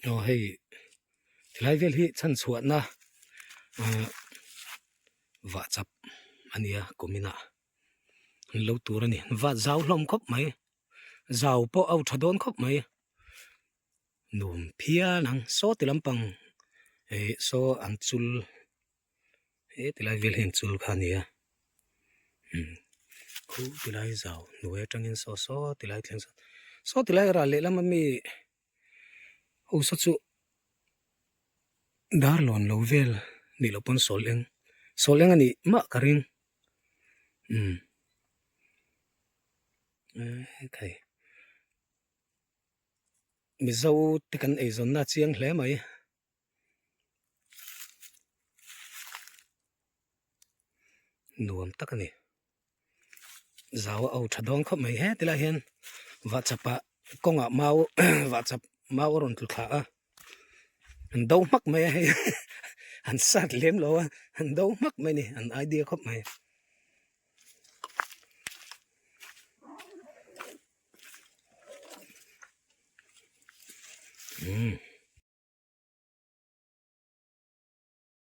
Aw hei tilai vel hi chhan chhuahna ah vah chap a nia kuminah an lo tur a ni vah zau hlawm khawp mai zau pawh a tha dawn khawp mai nuam phian ang saw ti lampang ih saw an chul he tilai vel hi an chul kha a ni a umm khu tilai zau hnuai atangin saw saw tilai thleng sawn saw tilai ral lehlam ami ho saw chu dar lawn lo vel nih loh pawn sawl eng sawl eng a nih mah ka ring umm ekhai mizo te kan eizawnna a chiang hle mai. Nuam tak a ni. Zau a au tha dawn khawp mai he tilai hian vahchapah kawngah mau vahchap mau a rawn tlu thla a an do hmak mai a hei an sat lem lo a an do hmak mai a ni an idea khawp mai. Umm.